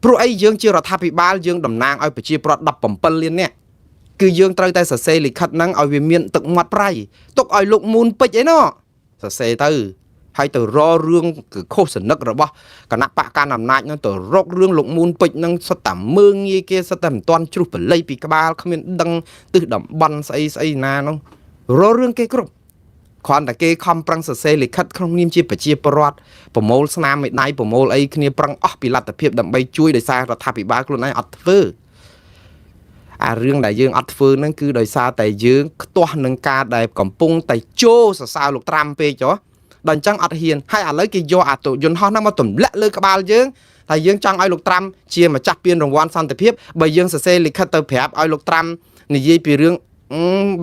ព្រោះអីយើងជារដ្ឋាភិបាលយើងតំណាងឲ្យប្រជាពលរដ្ឋ17លាននាក់គឺយើងត្រូវតែសរសេរលិខិតហ្នឹងឲ្យវាមានទឹកមាត់ប្រៃទុកឲ្យលោកមូនពេជ្រអីណោះសរសេរទៅហើយទៅរករឿងគឺខុសសនឹករបស់គណៈបកកណ្ដាលអំណាចហ្នឹងទៅរករឿងលោកមូនពេជ្រហ្នឹងសុទ្ធតែមើងងាយគេសុទ្ធតែមិនទាន់ជ្រុះបល័យពីក្បាលគ្មានដឹងទិសតំបន់ស្អីស្អីណាហ្នឹងរករឿងគេគ្រប់គ្រាន់តែគេខំប្រឹងសរសេរលិខិតក្នុងនាមជាប្រជាពលរដ្ឋប្រមូលស្នាមមេដៃប្រមូលអីគ្នាប្រឹងអស់ពីលទ្ធភាពដើម្បីជួយដោយសាររដ្ឋាភិបាលខ្លួនឯងអត់ធ្វើអារឿងដែលយើងអត់ធ្វើហ្នឹងគឺដោយសារតែយើងខ្ទាស់នឹងការដែលកំពុងតែជោសរសើរលោកត្រាំពេកចុះដល់អញ្ចឹងអត់ហ៊ានហើយឥឡូវគេយកអាតុយន្តហោះហ្នឹងមកទម្លាក់លើក្បាលយើងតែយើងចង់ឲ្យលោកត្រាំជាម្ចាស់ពានរង្វាន់សន្តិភាពបើយើងសរសេរលិខិតទៅប្រាប់ឲ្យលោកត្រាំនិយាយពីរឿង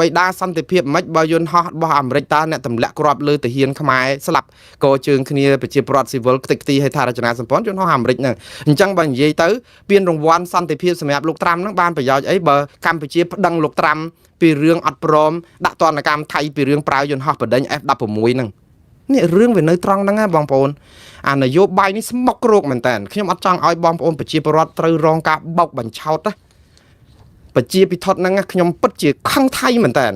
បៃតាសន្តិភាពមិនបើយន្តហោះរបស់អាមេរិកតើអ្នកទម្លាក់គ្រាប់លើទាហានខ្មែរស្លាប់កជើងគ្នាប្រជាពលរដ្ឋស៊ីវិលខ្ទេចខ្ទីហេដ្ឋារចនាសម្ព័ន្ធយន្តហោះអាមេរិកហ្នឹងអញ្ចឹងបើនិយាយទៅពានរង្វាន់សន្តិភាពសម្រាប់លោកត្រាំហ្នឹងបានប្រយោជន៍អីបើកម្ពុជាប្តឹងលោកត្រាំពីរឿងអត់ព្រមដាក់ទណ្ឌកម្មថៃពីរឿងប្រើយន្តហោះបដិញ F16 ហ្នឹងនេះរឿងវានៅត្រង់ហ្នឹងណាបងប្អូនអានយោបាយនេះស្មុកគ្រោកមែនតើខ្ញុំអត់ចង់ឲ្យបងប្អូនប្រជាពលរដ្ឋត្រូវរងការបោកបញ្ឆោតណាប្រជាពិធហ្នឹងខ្ញុំពិតជាខឹងថៃមែនតើ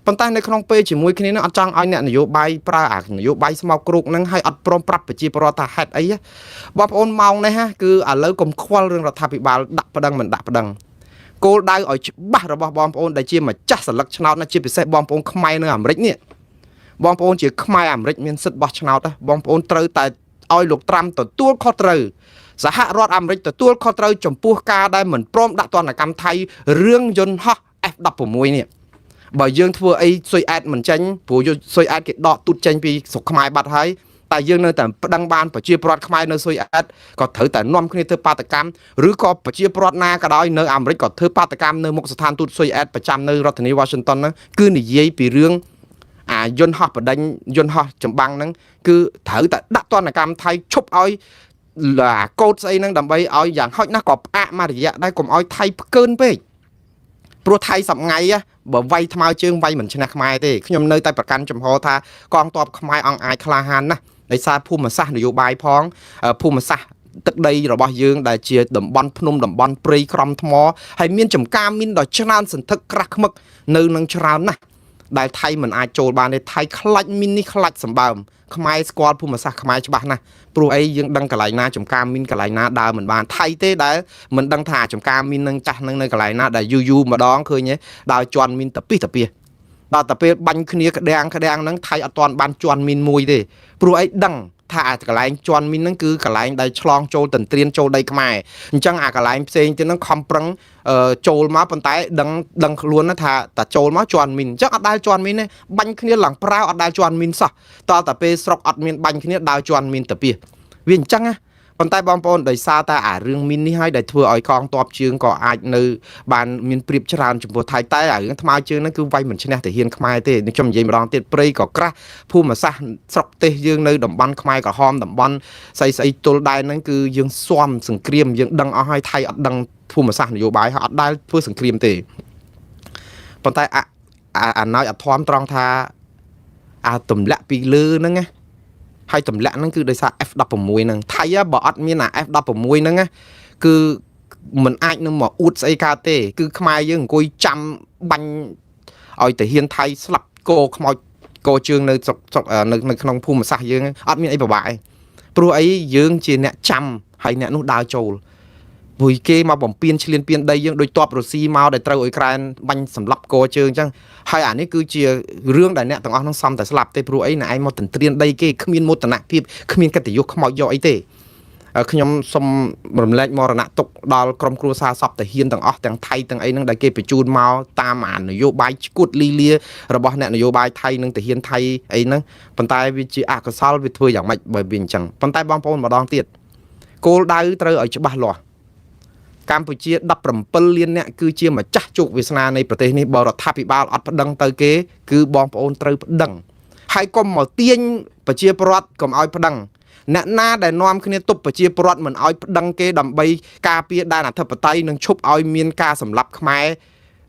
ប៉ុន្តែនៅក្នុងពេលជាមួយគ្នានឹងអត់ចង់ឲ្យអ្នកនយោបាយប្រើអានយោបាយស្មោកគ្រោកហ្នឹងហើយអត់ព្រមប្រាប់ប្រជាពលរដ្ឋថាហេតុអីបងប្អូនម៉ោងនេះគឺឥឡូវកុំខ្វល់រឿងរដ្ឋាភិបាលដាក់ប្តឹងមិនដាក់ប្តឹងគោលដៅឲ្យច្បាស់របស់បងប្អូនដែលជាម្ចាស់សន្លឹកឆ្នោតណាជាពិសេសបងប្អូនខ្មែរនៅអាមេរិកនេះបងប្អូនជាខ្មែរអាមេរិកមានសិទ្ធិបោះឆ្នោតបងប្អូនត្រូវតែឲ្យលោកត្រាំទទួលខុសត្រូវសហរដ្ឋអាមេរិកទទួលខុសត្រូវចំពោះការដែលមិនព្រមដាក់ទណ្ឌកម្មថៃរឿងយន្តហោះ F16 នេះបើយើងធ្វើអីស៊ុយអែតមិនចេញព្រោះស៊ុយអែតគេដកទូតចេញពីស្រុកខ្មែរបាត់ហើយតែយើងនៅតែប្តឹងបានប្រជាពលរដ្ឋខ្មែរនៅស៊ុយអែតក៏ត្រូវតែនាំគ្នាធ្វើបាតកម្មឬក៏ប្រជាពលរដ្ឋណាក៏ដោយនៅអាមេរិកក៏ធ្វើបាតកម្មនៅមុខស្ថានទូតស៊ុយអែតប្រចាំនៅរដ្ឋធានី Washington ហ្នឹងគឺនិយាយពីរឿងអាយន្តហោះបដិញយន្តហោះចម្បាំងហ្នឹងគឺត្រូវតែដាក់ទណ្ឌកម្មថៃឈប់ឲ្យអាកូដស្អីហ្នឹងដើម្បីឲ្យយ៉ាងហោចណាស់ក៏ផ្អាកមួយរយៈដែរកុំឲ្យថៃផ្កើនពេកព្រោះថៃសប្ងៃបើវាយថ្មើរជើងវាយមិនឈ្នះខ្មែរទេខ្ញុំនៅតែប្រកាន់ចំហថាកងទ័ពខ្មែរអង្គអាចក្លាហានណាស់ដោយសារភូមិសាស្ត្រនយោបាយផងភូមិសាស្ត្រទឹកដីរបស់យើងដែលជាតំបន់ភ្នំតំបន់ព្រៃក្រំថ្មហើយមានចំការមីនដ៏ច្រើនសន្ធឹកក្រាស់ខ្មឹកនៅនឹងច្រើនណាស់ដែលថៃមិនអាចចូលបានទេថៃខ្លាច់មីននេះខ្លាច់សម្បើមខ្មែរស្គាល់ភូមិសាស្ត្រខ្មែរច្បាស់ណាស់ព្រោះអីយើងដឹងកន្លែងណាចំការមីនកន្លែងណាដើរមិនបានថៃទេដែលមិនដឹងថាចំការមីននឹងចាស់នឹងនៅកន្លែងណាដែលយូរយូរម្ដងឃើញទេដើរជន់មីនតពីតពីដល់តែពេលបាញ់គ្នាក្តាំងក្តាំងហ្នឹងថៃអត់ទាន់បានជន់មីនមួយទេព្រោះអីដឹងថាអាកន្លែងជន់មីនហ្នឹងគឺកន្លែងដែលឆ្លងចូលទន្ទ្រានចូលដីខ្មែរអញ្ចឹងអាកន្លែងផ្សេងទៀតហ្នឹងខំប្រឹងចូលមកប៉ុន្តែដឹងដឹងខ្លួនណាថាតែចូលមកជន់មីនអញ្ចឹងអត់ដែលជន់មីនទេបាញ់គ្នាឡើងប្រាវអត់ដែលជន់មីនសោះតតែពេលស្រុកអត់មានបាញ់គ្នាដើរជន់មីនទៅពីវាអញ្ចឹងណាប៉ុន្តែបងប្អូនដោយសារតែអារឿងមីននេះហើយដែលធ្វើឲ្យកងទ័ពជើងក៏អាចនៅបានមានព្រៀបច្រើនចំពោះថៃតែអារឿងថ្មើរជើងហ្នឹងគឺវាយមិនឈ្នះទាហានខ្មែរទេនេះខ្ញុំនិយាយម្ដងទៀតព្រៃក៏ក្រាស់ភូមិសាស្ត្រស្រុកទេសយើងនៅតំបន់ខ្មែរក្រហមតំបន់ស្អីស្អីទល់ដែនហ្នឹងគឺយើងស៊ាំសង្គ្រាមយើងដឹងអស់ហើយថៃអត់ដឹងភូមិសាស្ត្រនយោបាយហើយអត់ដែលធ្វើសង្គ្រាមទេប៉ុន្តែអាអាណោចអធមត្រង់ថាអាទម្លាក់ពីលើហ្នឹងណាហើយទម្លាក់ហ្នឹងគឺដោយសារ F16 ហ្នឹងថៃបើអត់មានអា F16 ហ្នឹងណាគឺมันអាចនឹងមកអួតស្អីកើតទេគឺខ្មែរយើងអង្គុយចាំបាញ់ឲ្យទាហានថៃស្លាប់កខ្មោចកជើងនៅស្រុកស្រុកនៅនៅក្នុងភូមិសាស្ត្រយើងអត់មានអីពិបាកឯងព្រោះអីយើងជាអ្នកចាំហើយអ្នកនោះដើរចូលព្រោះគេមកបំពេញឈ្លានពានដីយើងដោយតបរុស្ស៊ីមកដែលត្រូវអ៊ុយក្រែនបាញ់សម្លាប់កជើងអញ្ចឹងហើយអានេះគឺជារឿងដែលអ្នកទាំងអស់នោះសំតែស្លាប់ទេព្រោះអីណែឯងមកទន្ទ្រានដីគេគ្មានមោទនភាពគ្មានកិត្តិយសខ្មោចយកអីទេខ្ញុំសូមរំលែកមរណៈទុកដល់ក្រុមគ្រួសារសពទាហានទាំងអស់ទាំងថៃទាំងអីហ្នឹងដែលគេបញ្ជូនមកតាមអានយោបាយឈួតលីលារបស់អ្នកនយោបាយថៃនិងទាហានថៃអីហ្នឹងប៉ុន្តែវាជាអកុសលវាធ្វើយ៉ាងម៉េចបើវាអញ្ចឹងប៉ុន្តែបងប្អូនម្ដងទៀតគោលដៅត្រូវឲ្យច្បាស់លាស់កម្ពុជា17លានអ្នកគឺជាម្ចាស់ជោគវាសនានៃប្រទេសនេះបើរដ្ឋាភិបាលអត់ប្តឹងទៅគេគឺបងប្អូនត្រូវប្តឹងហើយកុំមកទាញប្រជាពលរដ្ឋកុំឲ្យប្តឹងអ្នកណាដែលនាំគ្នាទប់ប្រជាពលរដ្ឋមិនឲ្យប្តឹងគេដើម្បីការពារដែនអធិបតេយ្យនិងឈប់ឲ្យមានការសម្លាប់ខ្មែរ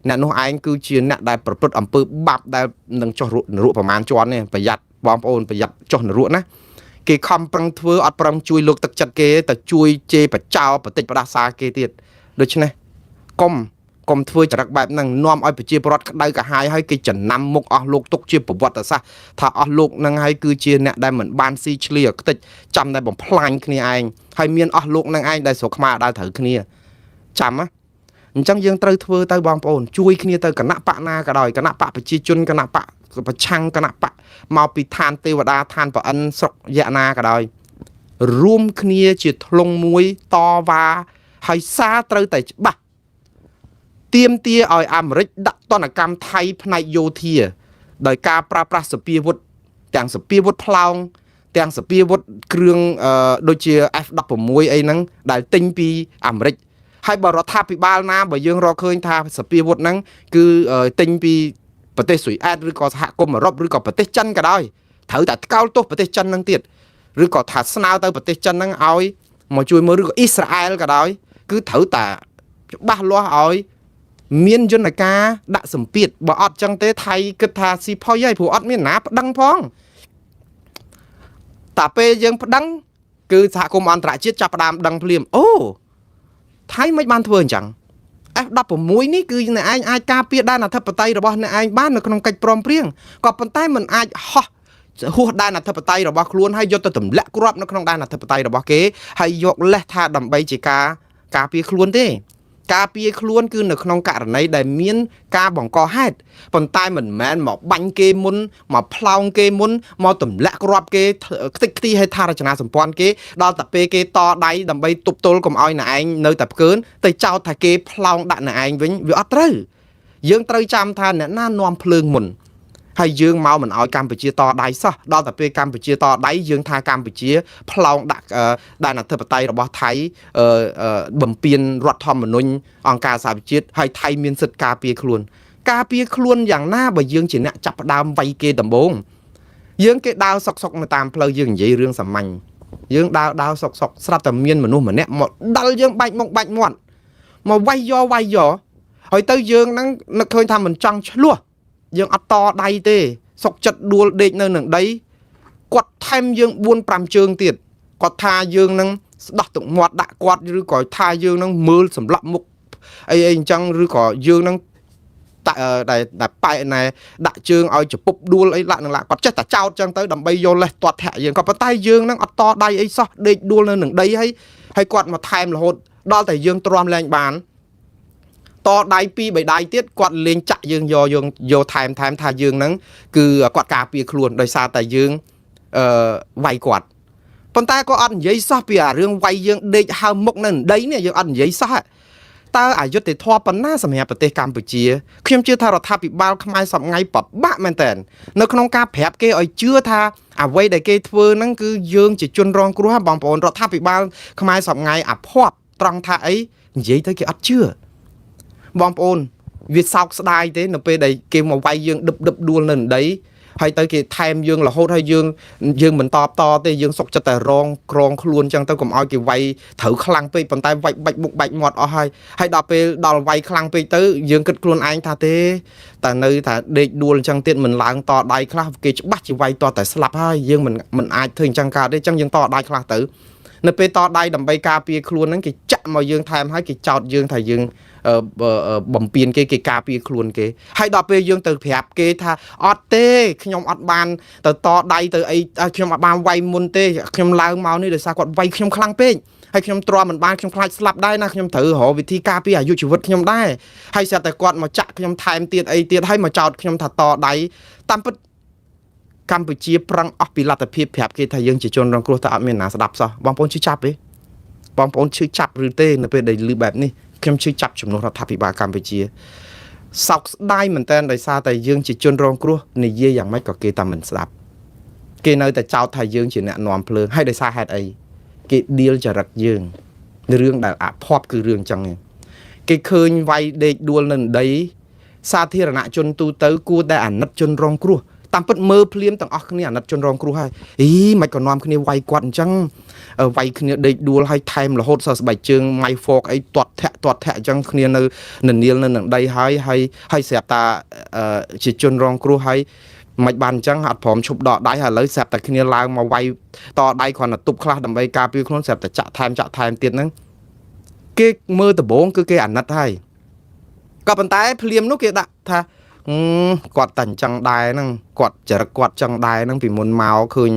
អ្នកនោះឯងគឺជាអ្នកដែលប្រព្រឹត្តអំពើបាបដែលនឹងចុះនរកប្រមាណជាន់នេះប្រយ័ត្នបងប្អូនប្រយ័ត្នចុះនរកណា គេខំប្រឹងធ្វើអត់ប្រឹងជួយលើកទឹកចិត្តគេតែជួយជេរបចោបតិចបដាសាគេទៀតដូច្នេះកុំកុំធ្វើចរិតបែបហ្នឹងនាំឲ្យប្រជាពលរដ្ឋក្តៅក្រហាយហើយគេចំណាំមុខអស់លោកទុកជាប្រវត្តិសាស្ត្រថាអស់លោកហ្នឹងហើយគឺជាអ្នកដែលមិនបានស៊ីឈ្លីឲ្យខ្ទេចចាំតែបំផ្លាញគ្នាឯងហើយមានអស់លោកហ្នឹងឯងដែលស្រុកខ្មែរអត់ដែលត្រូវគ្នាចាំណាអញ្ចឹងយើងត្រូវធ្វើទៅបងប្អូនជួយគ្នាទៅគណៈបកណាក៏ដោយគណៈបកប្រជាជនគណៈបកប្រឆាំងគណៈបកមកពីឋានទេវតាឋានប្រអិនស្រុកយៈណាក៏ដោយរួមគ្នាជាធ្លុងមួយតវ៉ាហើយសារត្រូវតែច្បាស់ ទាមទារឲ្យអាមេរិកដាក់ទណ្ឌកម្មថៃផ្នែកយោធាដោយការប្រើប្រាស់សពាវុធទាំងសពាវុធផ្លោងទាំងសពាវុធគ្រឿងដូចជា F16 អីហ្នឹងដែលទិញពីអាមេរិកហើយបើរដ្ឋាភិបាលណាបើយើងរកឃើញថាសពាវុធហ្នឹងគឺទិញពីប្រទេសស៊ុយអែតឬក៏សហគមន៍អឺរ៉ុបឬក៏ប្រទេសចិនក៏ដោយត្រូវតែថ្កោលទោសប្រទេសចិនហ្នឹងទៀតឬក៏ថាស្នើទៅប្រទេសចិនហ្នឹងឲ្យមកជួយមើលឬក៏អ៊ីស្រាអែលក៏ដោយគឺត្រូវតែច្បាស់លាស់ឲ្យមានយន្តការដាក់សម្ពាធបើអត់ចឹងទេថៃគិតថាស៊ីផុយហើយព្រោះអត់មានណាប្តឹងផងតែពេលយើងប្តឹងគឺសហគមន៍អន្តរជាតិចាប់ផ្ដើមដឹងភ្លាមអូថៃមិនបានធ្វើអញ្ចឹង F16 នេះគឺអ្នកឯងអាចការពារដែនអធិបតេយ្យរបស់អ្នកឯងបាននៅក្នុងកិច្ចព្រមព្រៀងក៏ប៉ុន្តែมันអាចហោះហួសដែនអធិបតេយ្យរបស់ខ្លួនហើយយកទៅទម្លាក់គ្រាប់នៅក្នុងដែនអធិបតេយ្យរបស់គេហើយយកលេសថាដើម្បីជាការការពារខ្លួនទេការពារខ្លួនគឺនៅក្នុងករណីដែលមានការបង្កហេតុប៉ុន្តែមិនមែនមកបាញ់គេមុនមកផ្លោងគេមុនមកទម្លាក់គ្រាប់គេខ្ទេចខ្ទីហេដ្ឋារចនាសម្ព័ន្ធគេដល់តែពេលគេតដៃដើម្បីទប់ទល់កុំឲ្យអ្នកឯងនៅតែផ្កើនទៅចោទថាគេផ្លោងដាក់អ្នកឯងវិញវាអត់ត្រូវយើងត្រូវចាំថាអ្នកណានាំភ្លើងមុនហើយយើងមកមិនឲ្យកម្ពុជាតដៃសោះដល់តែពេលកម្ពុជាតដៃយើងថាកម្ពុជាផ្លោងដាក់ដែនអធិបតេយ្យរបស់ថៃបំពេញរដ្ឋធម្មនុញ្ញអង្គការសហប្រជាជាតិហើយថៃមានសិទ្ធិការពារខ្លួនការពារខ្លួនយ៉ាងណាបើយើងជាអ្នកចាប់ផ្ដើមវាយគេដំបូងយើងគេដើរសុកសុកនៅតាមផ្លូវយើងនិយាយរឿងសាមញ្ញយើងដើរដើរសុកសុកស្រាប់តែមានមនុស្សម្នាក់មកដល់យើងបាច់មុខបាច់មាត់មកវាយយកវាយយកហើយទៅយើងហ្នឹងនឹកឃើញថាមិនចង់ឆ្លោះយើងអត់តដៃទេសុកចិត្តដួលដេកនៅនឹងដីគាត់ថែមយើង4 5ជើងទៀតគាត់ថាយើងនឹងស្ដោះទឹកមាត់ដាក់គាត់ឬក៏ថាយើងនឹងមើលសម្លាក់មុខអីអីអញ្ចឹងឬក៏យើងនឹងតែដែលប៉ែណែដាក់ជើងឲ្យជពប់ដួលអីលាក់នឹងលាក់គាត់ចេះតែចោតចឹងទៅដើម្បីយកលេសទាត់ធាក់យើងក៏ប៉ុន្តែយើងនឹងអត់តដៃអីសោះដេកដួលនៅនឹងដីហើយហើយគាត់មកថែមរហូតដល់តែយើងទ្រាំលែងបានតដៃពីរបីដៃទៀតគាត់លេងចាក់យើងយកយើងយកថែមថែមថាយើងហ្នឹងគឺគាត់ការពារខ្លួនដោយសារតែយើងអឺវាយគាត់ប៉ុន្តែក៏អត់និយាយសោះពីអារឿងវាយយើងដេកហើមមុខនៅដីនេះយើងអត់និយាយសោះតើអយុត្តិធម៌ប៉ុណ្ណាសម្រាប់ប្រទេសកម្ពុជាខ្ញុំជឿថារដ្ឋាភិបាលខ្មែរសប្ងៃពិបាកមែនតើនៅក្នុងការប្រាប់គេឲ្យជឿថាអ្វីដែលគេធ្វើហ្នឹងគឺយើងជាជនរងគ្រោះបងប្អូនរដ្ឋាភិបាលខ្មែរសប្ងៃអាភ័ព្វត្រង់ថាអីនិយាយទៅគេអត់ជឿបងប្អូនវាសោកស្ដាយទេនៅពេលដែលគេមកវាយយើងដឹបដឹបដួលនៅដីហើយទៅគេថែមយើងរហូតហើយយើងយើងមិនតបតទេយើងសុកចិត្តតែរងក្រងខ្លួនចឹងទៅកុំឲ្យគេវាយត្រូវខ្លាំងពេកប៉ុន្តែវាយបាច់មុខបាច់មាត់អស់ហើយហើយដល់ពេលដល់វាយខ្លាំងពេកទៅយើងគិតខ្លួនឯងថាទេតែនៅថាដេកដួលចឹងទៀតមិនឡើងតដៃខ្លះគេច្បាស់ជាវាយតតែស្លាប់ហើយយើងមិនអាចធ្វើអញ្ចឹងកើតទេចឹងយើងតដៃខ្លះទៅនៅពេលតដៃដើម្បីការពារខ្លួនហ្នឹងគេចាក់មកយើងថែមហើយគេចោទយើងថាយើងបំពេញគេគេការពារខ្លួនគេហើយដល់ពេលយើងទៅប្រាប់គេថាអត់ទេខ្ញុំអត់បានទៅតដៃទៅអីខ្ញុំអត់បានវាយមុនទេខ្ញុំឡើងមកនេះដោយសារគាត់វាយខ្ញុំខ្លាំងពេកហើយខ្ញុំទ្រាំមិនបានខ្ញុំខ្លាចស្លាប់ដែរណាខ្ញុំត្រូវរកវិធីការពារអាយុជីវិតខ្ញុំដែរហើយស្រាប់តែគាត់មកចាក់ខ្ញុំថែមទៀតអីទៀតហើយមកចោទខ្ញុំថាតដៃតាមពិតកម្ពុជាប្រឹងអស់ពីលទ្ធភាពប្រាប់គេថាយើងជាជនរងគ្រោះតែអត់មានណាស្ដាប់សោះបងប្អូនឈឺចាប់ទេបងប្អូនឈឺចាប់ឬទេនៅពេលដែលឮបែបនេះខ្ញុំឈឺចាប់ជំនួសរដ្ឋាភិបាលកម្ពុជាសោកស្ដាយមែនតើដោយសារតែយើងជាជនរងគ្រោះនិយាយយ៉ាងម៉េចក៏គេតែមិនស្ដាប់គេនៅតែចោទថាយើងជាអ្នកនាំភ្លើងហើយដោយសារហេតុអីគេឌៀលចរិតយើងរឿងដែលអភ័ព្វគឺរឿងចឹងគេឃើញវាយដេកដួលនៅដីសាធារណជនទូទៅគួរតែអាណិតជនរងគ្រោះតាមពិតមើលភ្លាមទាំងអស់គ្នាអាណិតជនរងគ្រោះហើយអីមិនក៏នាំគ្នាវាយគាត់អញ្ចឹងវាយគ្នាដេកដួលហើយថែមរហូតសោះស្បែកជើងម៉ៃហ្វកអីទាត់ធាក់ទាត់ធាក់អញ្ចឹងគ្នានៅនាលនៅនឹងដីហើយហើយហើយស្រាប់តាជាជនរងគ្រោះហើយ មិនបានអញ្ចឹងអត់ព្រមឈប់ដកដៃហើយឥឡូវស្រាប់តែគ្នាឡើងមកវាយតដៃគ្រាន់តែទប់ខ្លះដើម្បីការពារខ្លួនស្រាប់តែចាក់ថែមចាក់ថែមទៀតហ្នឹងគេមើលដំបងគឺគេអាណិតហើយក៏ប៉ុន្តែភ្លាមនោះគេដាក់ថាគាត់តែអញ្ចឹងដែរហ្នឹងគាត់ចរិតគាត់ចឹងដែរហ្នឹងពីមុនមកឃើញ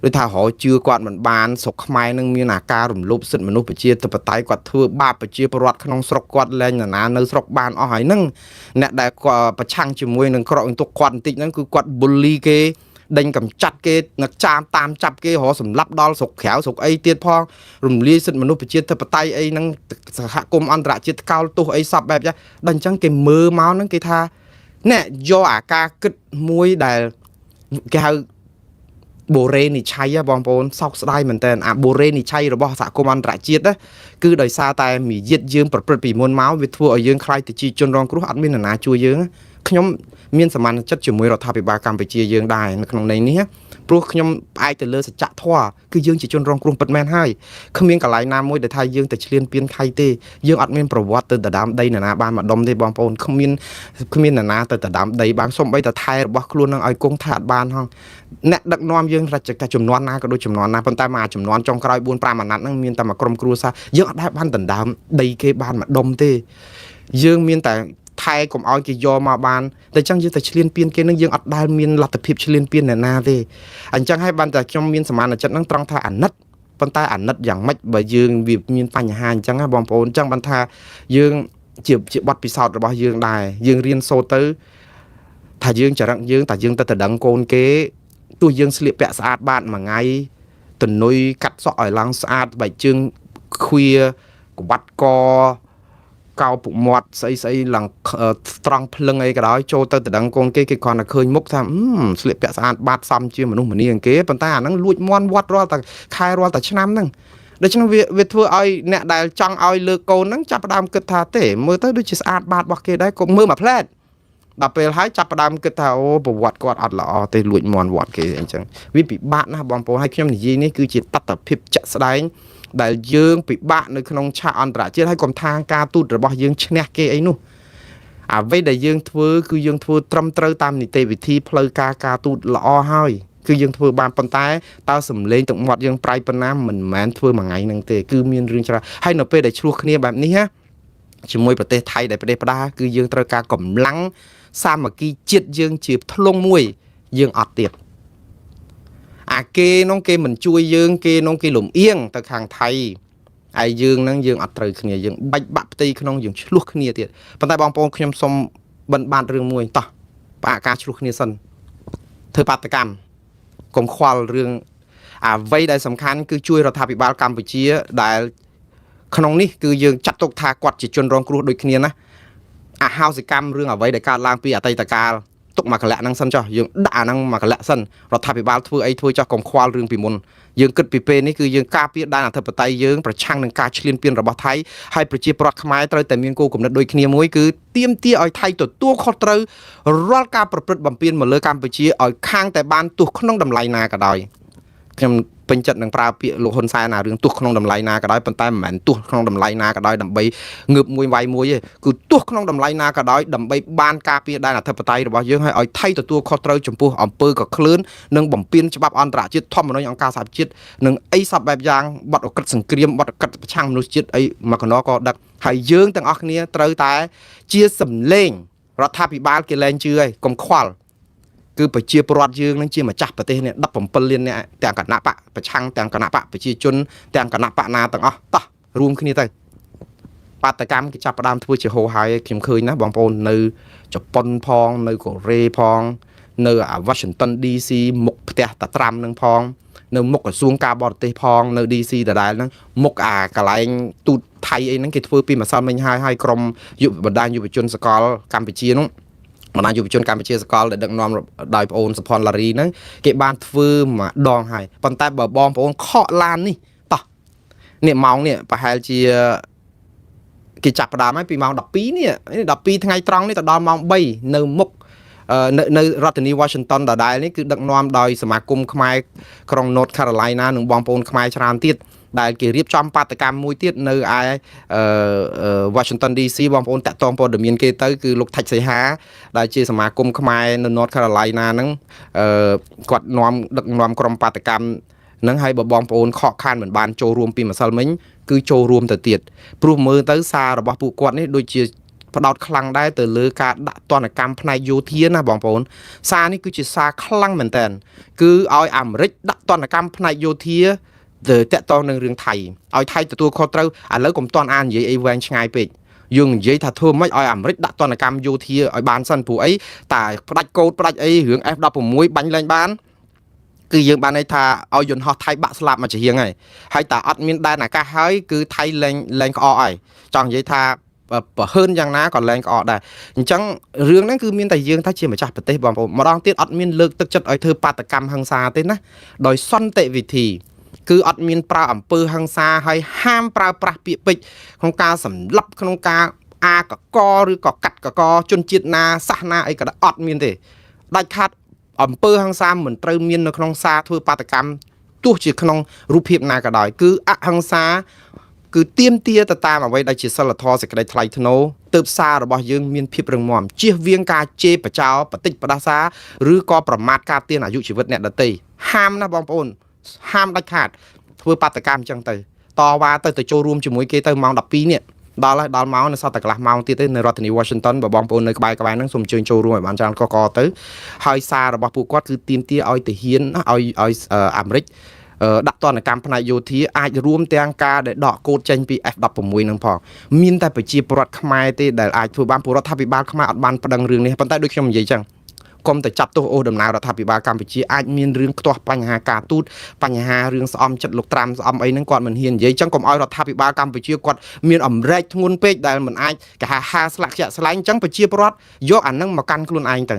ដូចថារកជឿគាត់មិនបានស្រុកខ្មែរនឹងមានអាការរំលោភសិទ្ធិមនុស្សប្រជាធិបតេយ្យគាត់ធ្វើបាបប្រជាពលរដ្ឋក្នុងស្រុកគាត់លែងនរណានៅស្រុកបានអស់ហើយហ្នឹងអ្នកដែលគាត់ប្រឆាំងជាមួយនឹងក្រកអន្ទុកគាត់បន្តិចហ្នឹងគឺគាត់ bully គេដេញកំចាត់គេនឹកចាមតាមចាប់គេរកសម្លាប់ដល់ស្រុកក្រៅស្រុកអីទៀតផងរំលាយសិទ្ធិមនុស្សប្រជាធិបតេយ្យអីហ្នឹងសហគមន៍អន្តរជាតិថ្កោលទោសអីសពបែបយ៉ាងដល់អញ្ចឹងគេមើលមកហ្នឹងគេថាអ្នកយកអាការគិតមួយដែលគេហៅ បូរេនិឆ័យហ៎បងប្អូនសោកស្ដាយមែនតើអាបូរេនិឆ័យរបស់សហគមន៍អន្តរជាតិណាគឺដោយសារតែមាយាទយើងប្រព្រឹត្តពីមុនមកវាធ្វើឲ្យយើងខ្លាយទៅជាជនរងគ្រោះអត់មាននរណាជួយយើងខ្ញុំមានសមានចិត្តជាមួយរដ្ឋាភិបាលកម្ពុជាយើងដែរនៅក្នុងន័យនេះព្រោះខ្ញុំផ្អែកទៅលើសច្ចធម៌គឺយើងជាជនរងគ្រោះពិតមែនហើយគ្មានកន្លែងណាមួយដែលថាយើងទៅឈ្លានពានថៃទេយើងអត់មានប្រវត្តិទៅដណ្ដើមដីនរណាបានម្ដុំទេបងប្អូនគ្មានគ្មាននរណាទៅដណ្ដើមដីបានសំបីតែថែរបស់ខ្លួននឹងឲ្យគង់ថាអត់បានហងអ្នកដឹកនាំយើងរជ្ជកាលចំនួនណាក៏ដូចចំនួនណាប៉ុន្តែមកចំនួនចុងក្រោយ4 5អាណត្តិហ្នឹងមានតែមួយក្រុមគ្រួសារយើងអត់ដែលបានដណ្ដើមដីគេបានម្ដុំទេយើងមានតែថែកុំឲ្យគេយកមកបានតែចឹងយើងតែឈ្លានពានគេនឹងយើងអត់ដែលមានលទ្ធភាពឈ្លានពានអ្នកណាទេអញ្ចឹងហើយបានតែខ្ញុំមានសមានចិត្តហ្នឹងត្រង់ថាអាណិតប៉ុន្តែអាណិតយ៉ាងម៉េចបើយើងវាមានបញ្ហាអញ្ចឹងណាបងប្អូនអញ្ចឹងបានថាយើងជាបទពិសោធន៍របស់យើងដែរយើងរៀនសូត្រទៅថាយើងចរិតយើងតែយើងទៅតដឹងកូនគេទោះយើងស្លៀកពាក់ស្អាតបាតមួយថ្ងៃទំនុយកាត់សក់ឲ្យឡើងស្អាតបែកជើងខ្វៀក្បាត់កកោពុកមាត់ស្អីស្អីឡើងត្រង់ភ្លឹងអីក៏ដោយចូលទៅតដឹងកូនគេគេគ្រាន់តែឃើញមុខថាស្លៀកពាក់ស្អាតបាតសមជាមនុស្សម្នាគេប៉ុន្តែអាហ្នឹងលួចមន់វត្តរាល់តែខែរាល់តែឆ្នាំហ្នឹងដូច្នេះវាធ្វើឲ្យអ្នកដែលចង់ឲ្យលើកកូនហ្នឹងចាប់ផ្ដើមគិតថាទេមើលទៅដូចជាស្អាតបាតរបស់គេដែរក៏មើលមួយផ្លែតដល់ពេលហើយចាប់ផ្ដើមគិតថាអូប្រវត្តិគាត់អត់ល្អទេលួចមន់វត្តគេអញ្ចឹងវាពិបាកណាស់បងប្អូនហើយខ្ញុំនិយាយនេះគឺជាតថភាពជាក់ស្ដែងដែលយើងពិបាកនៅក្នុងឆាកអន្តរជាតិហើយកុំថាការទូតរបស់យើងឈ្នះគេអីនោះអ្វីដែលយើងធ្វើគឺយើងធ្វើត្រឹមត្រូវតាមនីតិវិធីផ្លូវការការទូតល្អហើយគឺយើងធ្វើបានប៉ុន្តែតើសំឡេងទឹកមាត់យើងប្រៃប៉ុណ្ណាមិនមែនធ្វើមួយថ្ងៃហ្នឹងទេគឺមានរឿងច្រើនហើយនៅពេលដែលឆ្លោះគ្នាបែបនេះណាជាមួយប្រទេសថៃដែលប្រទេសផ្ដាគឺយើងត្រូវការកម្លាំងសាមគ្គីជាតិយើងជាធ្លុងមួយយើងអត់ទៀតអាគេនោះគេមិនជួយយើងគេនោះគេលំអៀងទៅខាងថៃហើយយើងហ្នឹងយើងអត់ត្រូវគ្នាយើងបាច់បាក់ផ្ទៃក្នុងយើងឆ្លោះគ្នាទៀតប៉ុន្តែបងប្អូនខ្ញុំសុំបិណ្ឌបានរឿងមួយតោះផ្អាកការឆ្លោះគ្នាសិនធ្វើបាតកម្មកុំខ្វល់រឿងអ្វីដែលសំខាន់គឺជួយរដ្ឋាភិបាលកម្ពុជាដែលក្នុងនេះគឺយើងចាត់ទុកថាគាត់ជាជនរងគ្រោះដូចគ្នាណាអហោសិកម្មរឿងអ្វីដែលកើតឡើងពីអតីតកាលទុកមកកលៈហ្នឹងសិនចុះយើងដាក់អាហ្នឹងមកកលៈសិនរដ្ឋាភិបាលធ្វើអីធ្វើចុះកុំខ្វល់រឿងពីមុនយើងគិតពីពេលនេះគឺយើងការពារដែនអធិបតេយ្យយើងប្រឆាំងនឹងការឈ្លានពានរបស់ថៃហើយប្រជាពលរដ្ឋខ្មែរត្រូវតែមានគោលគំនិតដូចគ្នាមួយគឺទាមទារឲ្យថៃទទួលខុសត្រូវរាល់ការប្រព្រឹត្តបំពានមកលើកម្ពុជាឲ្យខាងតែបានទោះក្នុងតម្លៃណាក៏ដោយខ្ញុំពេញចិត្តនឹងប្រើពាក្យលោកហ៊ុនសែនអារឿងទោះក្នុងតម្លៃណាក៏ដោយប៉ុន្តែមិនមែនទោះក្នុងតម្លៃណាក៏ដោយដើម្បីងើបមួយវាយមួយទេគឺទោះក្នុងតម្លៃណាក៏ដោយដើម្បីបានការពារដែនអធិបតេយ្យរបស់យើងហើយឲ្យថៃទទួលខុសត្រូវចំពោះអំពើកក្លឿននិងបំពានច្បាប់អន្តរជាតិធម្មនុញ្ញអង្គការសហប្រជាជាតិនិងអីសពបែបយ៉ាងបទអក្រិតសង្គ្រាមបទអក្រិតប្រឆាំងមនុស្សជាតិអីមកកណក៏ដឹកហើយយើងទាំងអស់គ្នាត្រូវតែជាសម្លេងរដ្ឋាភិបាលគេលែងជឿហើយកុំខ្វល់គឺប្រជាពលរដ្ឋយើងនឹងជាម្ចាស់ប្រទេសនេះ17លានអ្នកទាំងគណៈបកប្រឆាំងទាំងគណៈបកប្រជាជនទាំងគណៈបកណាទាំងអស់តោះរួមគ្នាទៅបាតកម្មគេចាប់ផ្ដើមធ្វើជាហោហើយខ្ញុំឃើញណាបងប្អូននៅជប៉ុនផងនៅកូរ៉េផងនៅអា Washington DC មុខផ្ទះតាត្រាំនឹងផងនៅមុខក្រសួងការបរទេសផងនៅ DC ដដែលហ្នឹងមុខអាកន្លែងទូតថៃអីហ្នឹងគេធ្វើពីម្សិលមិញហើយហើយក្រុមយុវបណ្ដាញយុវជនសកលកម្ពុជាហ្នឹងបណ្ដាញយុវជនកម្ពុជាសកលដែលដឹកនាំដោយប្អូនសុផនឡារីហ្នឹងគេបានធ្វើម្ដងហើយប៉ុន្តែបើបងប្អូនខកឡាននេះតោះនេះម៉ោងនេះប្រហែលជាគេចាប់ផ្ដើមហើយពីម៉ោង12នេះ12ថ្ងៃត្រង់នេះទៅដល់ម៉ោង3នៅមុខនៅរដ្ឋធានី Washington ដដែលនេះគឺដឹកនាំដោយសមាគមខ្មែរក្រុង North Carolina និងបងប្អូនខ្មែរច្រើនទៀត ដែលគេរៀបចំបាតកម្មមួយទៀតនៅឯ Washington DC បងប្អូនតាក់ទងព័ត៌មានគេទៅគឺលោកថាច់សីហាដែលជាសមាគមខ្មែរនៅ North Carolina ហ្នឹងគាត់នាំដឹកនាំក្រុមបាតកម្មហ្នឹងហើយបើបងប្អូនខកខានមិនបានចូលរួមពីម្សិលមិញគឺចូលរួមទៅទៀតព្រោះមើលទៅសាររបស់ពួកគាត់នេះដូចជាផ្ដោតខ្លាំងដែរទៅលើការដាក់ទណ្ឌកម្មផ្នែកយោធាណាបងប្អូនសារនេះគឺជាសារខ្លាំងមែនតើគឺឲ្យអាមេរិកដាក់ទណ្ឌកម្មផ្នែកយោធាទៅតាក់ទងនឹងរឿងថៃឲ្យថៃទទួលខុសត្រូវឥឡូវកុំតន់អាននិយាយអីវែងឆ្ងាយពេកយើងនិយាយថាធ្វើម៉េចឲ្យអាមេរិកដាក់ទណ្ឌកម្មយោធាឲ្យបានសិនព្រោះអីតែផ្ដាច់កោតផ្ដាច់អីរឿង F16 បាញ់លែងបានគឺយើងបានន័យថាឲ្យយន្តហោះថៃបាក់ស្លាប់មកជាហៀងហើយហើយតែអត់មានដែនអាកាសហើយគឺថៃលែងលែងក្អកហើយចង់និយាយថាប្រហើនយ៉ាងណាក៏លែងក្អកដែរអញ្ចឹងរឿងហ្នឹងគឺមានតែយើងថាជាម្ចាស់ប្រទេសបងប្អូនម្ដងទៀតអត់មានលើកទឹកចិត្តឲ្យធ្វើបាតកម្មហិង្សាទេណាដោយសន្តិវិធីគឺអត់មានប្រើអំពើហិង្សាហើយហាមប្រើប្រាស់ពាក្យពេចន៍ក្នុងការសម្លាប់ក្នុងការអាកកឬក៏កាត់កកជនជាតិណាសាសនាអីក៏ដោយអត់មានទេដាច់ខាតអំពើហិង្សាមិនត្រូវមាននៅក្នុងសារធ្វើបាតកម្មទោះជាក្នុងរូបភាពណាក៏ដោយគឺអហិង្សាគឺទៀមទាទៅតាមអ្វីដែលជាសិលធម៌សេចក្តីថ្លៃថ្នូរទើបសាររបស់យើងមានភាពរឹងមាំជៀសវាងការជេរបចោបតិចបដាសាឬក៏ប្រមាថការទានអាយុជីវិតអ្នកដទៃហាមណាបងប្អូនហាមដាច់ខាតធ្វើបាតកម្មអញ្ចឹងទៅតវ៉ាទៅទៅចូលរួមជាមួយគេទៅម៉ោង12នេះដល់ហើយដល់ម៉ោងនៅសល់តែកន្លះម៉ោងទៀតទេនៅរដ្ឋធានី Washington បើបងប្អូននៅក្បែរៗហ្នឹងសូមអញ្ជើញចូលរួមឲ្យបានច្រើនកកទៅហើយសាររបស់ពួកគាត់គឺទាមទារឲ្យទាហានឲ្យឲ្យអាមេរិកដាក់ទណ្ឌកម្មផ្នែកយោធាអាចរួមទាំងការដែលដកកូដចេញពី F16 នឹងផងមានតែប្រជាពលរដ្ឋខ្មែរទេដែលអាចធ្វើបានព្រោះរដ្ឋាភិបាលខ្មែរអត់បានប្តឹងរឿងនេះប៉ុន្តែដូចខ្ញុំនិយាយចឹងកុំតែចាប់ទោសអូសដំណើររដ្ឋាភិបាលកម្ពុជាអាចមានរឿងខ្ទាស់បញ្ហាការទូតបញ្ហារឿងស្អំចិត្តលោកត្រាំស្អំអីហ្នឹងគាត់មិនហ៊ាននិយាយចឹងកុំឲ្យរដ្ឋាភិបាលកម្ពុជាគាត់មានអម្រែកធ្ងន់ពេកដែលមិនអាចគេហៅហាស្លាក់ខ្យក់ស្លែងចឹងប្រជាពលរដ្ឋយកអាហ្នឹងមកកាន់ខ្លួនឯងទៅ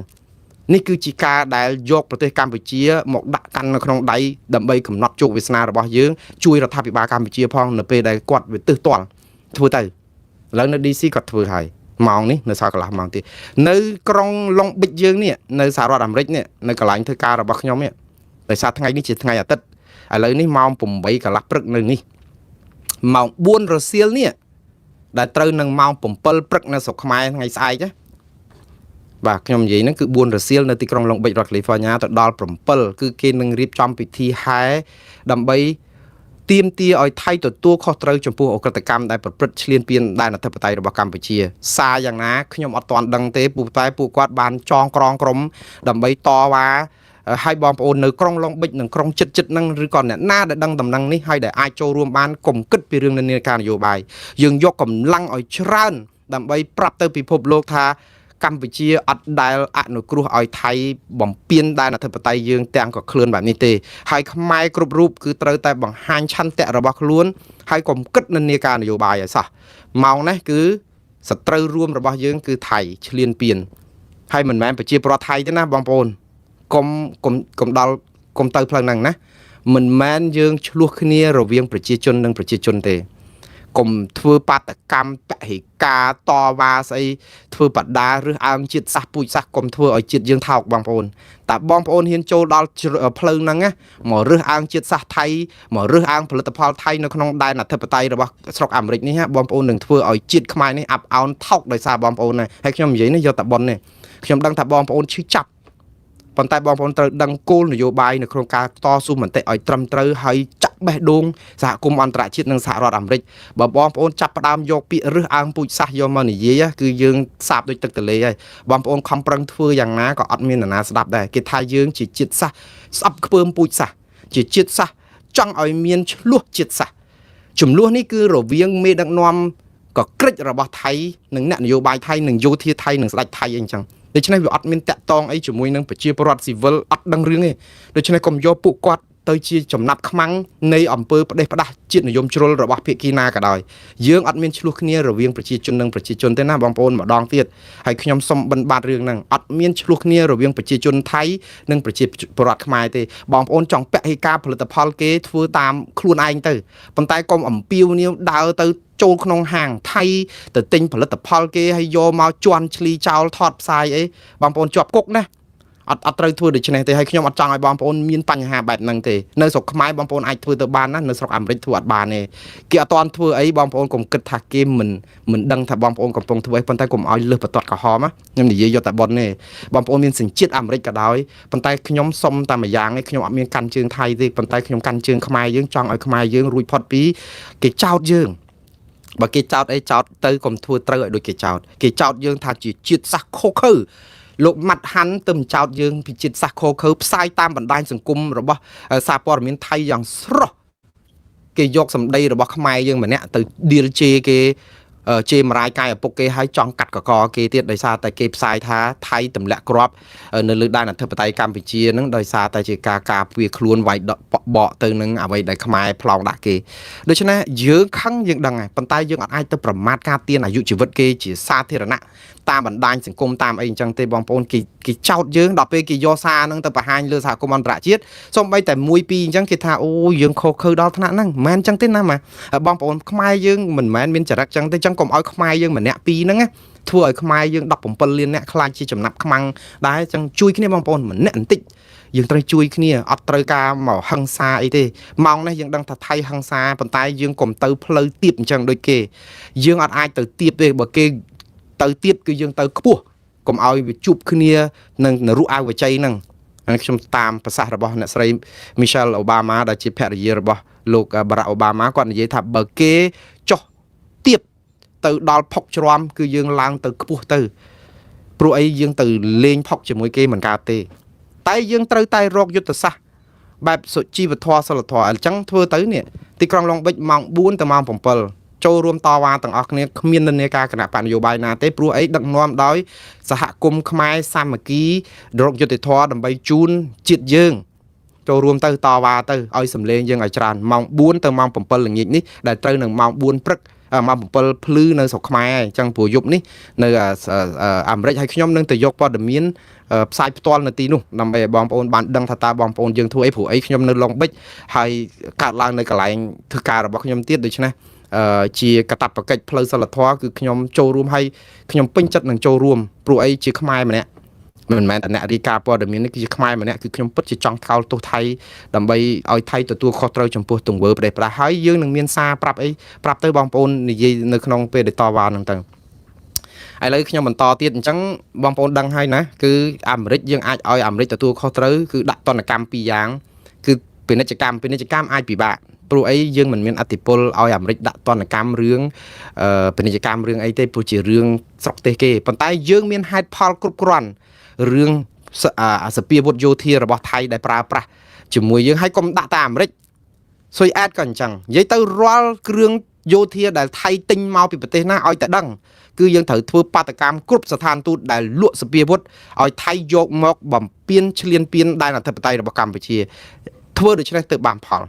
នេះគឺជាការដែលយកប្រទេសកម្ពុជាមកដាក់កាន់នៅក្នុងដៃដើម្បីកំណត់ជោគវាសនារបស់យើងជួយរដ្ឋាភិបាលកម្ពុជាផងនៅពេលដែលគាត់វាទើសទាល់ធ្វើទៅឥឡូវនៅ DC គាត់ធ្វើហើយម៉ោងនេះនៅសល់កន្លះម៉ោងទៀតនៅក្រុងឡុងប៊ិចយើងនេះនៅសហរដ្ឋអាមេរិកនេះនៅកន្លែងធ្វើការរបស់ខ្ញុំនេះដោយសារថ្ងៃនេះជាថ្ងៃអាទិត្យឥឡូវនេះម៉ោង8កន្លះព្រឹកនៅនេះម៉ោង4រសៀលនេះដែលត្រូវនឹងម៉ោង7ព្រឹកនៅស្រុកខ្មែរថ្ងៃស្អែកណាបាទខ្ញុំនិយាយហ្នឹងគឺ4រសៀលនៅទីក្រុងឡុងប៊ិចរដ្ឋកាលីហ្វ័រញ៉ាទៅដល់7គឺគេនឹងរៀបចំពិធីហែដើម្បីទាមទារឲ្យថៃទទួលខុសត្រូវចំពោះអក្រិតកម្មដែលប្រព្រឹត្តឈ្លានពានដែនអធិបតេយ្យរបស់កម្ពុជាសារយ៉ាងណាខ្ញុំអត់ទាន់ដឹងទេពួកតែពួកគាត់បានចងក្រងក្រុមដើម្បីតវ៉ាហើយបងប្អូននៅក្រុងឡុងប៊ិចនិងក្រុងចិត្តចិត្តហ្នឹងឬក៏អ្នកណាដែលដឹងដំណឹងនេះហើយដែលអាចចូលរួមបានកុំគិតពីរឿងនិន្នាការនយោបាយយើងយកកម្លាំងឲ្យច្រើនដើម្បីប្រាប់ទៅពិភពលោកថាកម្ពុជាអត់ដែលអនុគ្រោះឲ្យថៃបំពេញដែនអធិបតេយ្យយើងទាំងក៏ខ្លួនបែបនេះទេហើយខ្មែរគ្រប់រូបគឺត្រូវតែបង្ហាញឆន្ទៈរបស់ខ្លួនហើយកុំគិតនិន្នាការនយោបាយឲ្យសោះម៉ោងនេះគឺសត្រូវរួមរបស់យើងគឺថៃឈ្លានពានហើយមិនមែនប្រជាពលរដ្ឋថៃទេណាបងប្អូនកុំកុំកុំដល់កុំទៅផ្លូវហ្នឹងណាមិនមែនយើងឆ្លោះគ្នារវាងប្រជាជននិងប្រជាជនទេកុំធ្វើបាតកម្មពហិការតវ៉ាស្អីធ្វើបដារើសអើងជាតិសាសន៍ពូជសាសន៍កុំធ្វើឲ្យជាតិយើងថោកបងប្អូនតែបងប្អូនហ៊ានចូលដល់ផ្លូវហ្នឹងណាមករើសអើងជាតិសាសន៍ថៃមករើសអើងផលិតផលថៃនៅក្នុងដែនអធិបតេយ្យរបស់ស្រុកអាមេរិកនេះបងប្អូននឹងធ្វើឲ្យជាតិខ្មែរនេះអាប់អោនថោកដោយសារបងប្អូនណាហើយខ្ញុំនិយាយនេះយកតែប៉ុននេះខ្ញុំដឹងថាបងប្អូនឈឺចាប់ប៉ុន្តែបងប្អូនត្រូវដឹងគោលនយោបាយនៅក្នុងការតស៊ូមតិឲ្យត្រឹមត្រូវហើយចាក់បេះដូងសហគមន៍អន្តរជាតិនិងសហរដ្ឋអាមេរិកបើបងប្អូនចាប់ផ្ដើមយកពាក្យរើសអើងពូជសាសន៍យកមកនិយាយគឺយើងសាបដូចទឹកទន្លេហើយបងប្អូនខំប្រឹងធ្វើយ៉ាងណាក៏អត់មាននរណាស្ដាប់ដែរគេថាយើងជាជាតិសាសន៍ស្អប់ខ្ពើមពូជសាសន៍ជាជាតិសាសន៍ចង់ឲ្យមានឆ្លោះជាតិសាសន៍ចំនួននេះគឺរវាងមេដឹកនាំកក្រិចរបស់ថៃនិងអ្នកនយោបាយថៃនិងយោធាថៃនិងស្ដេចថៃអីចឹងដូច្នេះវាអត់មានតាក់តងអីជាមួយនឹងប្រជាពលរដ្ឋស៊ីវិលអត់ដឹងរឿងទេដូច្នេះកុំយកពួកគាត់ទៅជាចំណាប់ខ្មាំងនៃអំពើផ្ដេសផ្ដាស់ជាតិនិយមជ្រុលរបស់ភាគីណាក៏ដោយយើងអត់មានឆ្លោះគ្នារវាងប្រជាជននិងប្រជាជនទេណាបងប្អូនម្ដងទៀតហើយខ្ញុំសូមបិណ្ឌបាតរឿងហ្នឹងអត់មានឆ្លោះគ្នារវាងប្រជាជនថៃនិងប្រជាពលរដ្ឋខ្មែរទេបងប្អូនចង់ពហិការផលិតផលគេធ្វើតាមខ្លួនឯងទៅប៉ុន្តែកុំអំពាវនាវដើរទៅចូលក្នុងហាងថៃទៅទិញផលិតផលគេហើយយកមកជន់ឈ្លីចោលថតផ្សាយអីបងប្អូនជាប់គុកណា អត់ត្រូវធ្វើដូច្នេះទេហើយខ្ញុំអត់ចង់ឲ្យបងប្អូនមានបញ្ហាបែបហ្នឹងទេនៅស្រុកខ្មែរបងប្អូនអាចធ្វើទៅបានណានៅស្រុកអាមេរិកធ្វើអត់បានទេគេអត់ទាន់ធ្វើអីបងប្អូនកុំគិតថាគេមិនដឹងថាបងប្អូនកំពុងធ្វើអីប៉ុន្តែកុំឲ្យលើសបន្ទាត់ក្រហមណាខ្ញុំនិយាយយកតែប៉ុនទេបងប្អូនមានសញ្ជាតិអាមេរិកក៏ដោយប៉ុន្តែខ្ញុំសុំតែម្យ៉ាងឯងខ្ញុំអត់មានកាន់ជើងថៃទេប៉ុន្តែខ្ញុំកាន់ជើងខ្មែរយើងចង់ឲ្យខ្មែរយើងរួចផុតពីគេចោទយើងបើគេចោទអីចោទទៅកុំធ្វើត្រូវឲ្យដូចគេចោទគេចោទយើងថាជាជាតិសាសន៍ខុសខើលោកម៉ាត់ហាន់ទៅចោតយើងពីជាតិសាសន៍ខខើផ្សាយតាមបណ្ដាញសង្គមរបស់សារព័ត៌មានថៃយ៉ាងស្រស់គេយកសម្ដីរបស់ខ្មែរយើងម្នាក់ទៅឌៀលជេរគេជេរមរាយកាយឪពុកគេឲ្យចង់កាត់កកគេទៀតដោយសារតែគេផ្សាយថាថៃទម្លាក់គ្រាប់នៅលើដែនអធិបតេយ្យកម្ពុជានឹងដោយសារតែជាការការពារខ្លួនវាយដកបកទៅនឹងអ្វីដែលខ្មែរប្លង់ដាក់គេដូច្នេះយើងខឹងយើងដឹងហើយប៉ុន្តែយើងអត់អាចទៅប្រមាថការទៀនអាយុជីវិតគេជាសាធារណៈតាមបណ្ដាញសង្គមតាមអីអញ្ចឹងទេបងប្អូនគេគេចោទយើងដល់ពេលគេយកសារហ្នឹងទៅបង្ហាញលើសហគមន៍អន្តរជាតិសូម្បីតែមួយពីរអញ្ចឹងគេថាអូយើងខុសខើដល់ថ្នាក់ហ្នឹងមិនមែនអញ្ចឹងទេណាម៉ាបងប្អូនខ្មែរយើងមិនមែនមានចរិតអញ្ចឹងទេអញ្ចឹងកុំឲ្យខ្មែរយើងម្នាក់ពីរហ្នឹងណាធ្វើឲ្យខ្មែរយើង17លានអ្នកខ្លាចជាចំណាប់ខ្មាំងដែរអញ្ចឹងជួយគ្នាបងប្អូនម្នាក់បន្តិចយើងត្រូវជួយគ្នាអត់ត្រូវការមកហឹង្សាអីទេម៉ោងនេះយើងដឹងថាថៃហឹង្សាប៉ុន្តែយើងកុំទៅផ្លូវទៀបអញ្ចឹងដូចគេយើងអត់អាចទៅទៀបទេបើគេទៅទៀបគឺយើងទៅខ្ពស់កុំឲ្យវាជួបគ្នានឹងនរុអវជ័យហ្នឹងហើយខ្ញុំតាមប្រសាសន៍របស់អ្នកស្រី Michelle Obama ដែលជាភរិយារបស់លោក Barack Obama គាត់និយាយថាបើគេចុះទៀបទៅដល់ផុកជ្រាំគឺយើងឡើងទៅខ្ពស់ទៅព្រោះអីយើងទៅលេងផុកជាមួយគេមិនកើតទេតែយើងត្រូវតែរកយុទ្ធសាស្ត្របែបសុជីវធម៌សិលធម៌អញ្ចឹងធ្វើទៅនេះទីក្រុងឡុងបិចម៉ោង4ទៅម៉ោង7ចូលរួមតវ៉ាទាំងអស់គ្នាគ្មាននិន្នាការគណៈបកនយោបាយណាទេព្រោះអីដឹកនាំដោយសហគមន៍ខ្មែរសាមគ្គីរកយុត្តិធម៌ដើម្បីជូនជាតិយើងចូលរួមទៅតវ៉ាទៅឲ្យសម្លេងយើងឲ្យច្រើនម៉ោង4ទៅម៉ោង7ល្ងាចនេះដែលត្រូវនឹងម៉ោង4ព្រឹកម៉ោង7ភ្លឺនៅស្រុកខ្មែរអញ្ចឹងព្រោះយប់នេះនៅអាមេរិកហើយខ្ញុំនឹងទៅយកព័ត៌មានផ្សាយផ្ទាល់នៅទីនោះដើម្បីឲ្យបងប្អូនបានដឹងថាតើបងប្អូនយើងធ្វើអីព្រោះអីខ្ញុំនៅឡុងបិចហើយកើតឡើងនៅកន្លែងធ្វើការរបស់ខ្ញុំទៀតដូច្នេះជាកាតព្វកិច្ចផ្លូវសិលធម៌គឺខ្ញុំចូលរួមហើយខ្ញុំពេញចិត្តនឹងចូលរួមព្រោះអីជាខ្មែរម្នាក់មិនមែនតែអ្នករាយការណ៍ព័ត៌មាននេះគឺជាខ្មែរម្នាក់គឺខ្ញុំពិតជាចង់ថ្កោលទោសថៃដើម្បីឲ្យថៃទទួលខុសត្រូវចំពោះទង្វើប្រេះប្រាស់ហើយយើងនឹងមានសារប្រាប់អីប្រាប់ទៅបងប្អូននិយាយនៅក្នុងពេលដែលតវ៉ាហ្នឹងទៅឥឡូវខ្ញុំបន្តទៀតអញ្ចឹងបងប្អូនដឹងហើយណាគឺអាមេរិកយើងអាចឲ្យអាមេរិកទទួលខុសត្រូវគឺដាក់ទណ្ឌកម្មពីរយ៉ាងគឺពាណិជ្ជកម្មពាណិជ្ជកម្មអាចពិបាកព្រោះអីយើងមិនមានអធិបុលឲ្យអាមេរិកដាក់ទណ្ឌកម្មរឿងពាណិជ្ជកម្មរឿងអីទេព្រោះជារឿងស្រុកទេសគេប៉ុន្តែយើងមានហេតុផលគ្រប់គ្រាន់រឿងសពាវុធយោធារបស់ថៃដែលប្រើប្រាស់ជាមួយយើងហើយកុំដាក់តែអាមេរិកស៊ុយអែតក៏អញ្ចឹងនិយាយទៅរាល់គ្រឿងយោធាដែលថៃទិញមកពីប្រទេសណាឲ្យតែដឹងគឺយើងត្រូវធ្វើបាតកម្មគ្រប់ស្ថានទូតដែលលក់សពាវុធឲ្យថៃយកមកបំពេញឈ្លានពានដែនអធិបតេយ្យរបស់កម្ពុជាធ្វើដូច្នេះទើបបានផល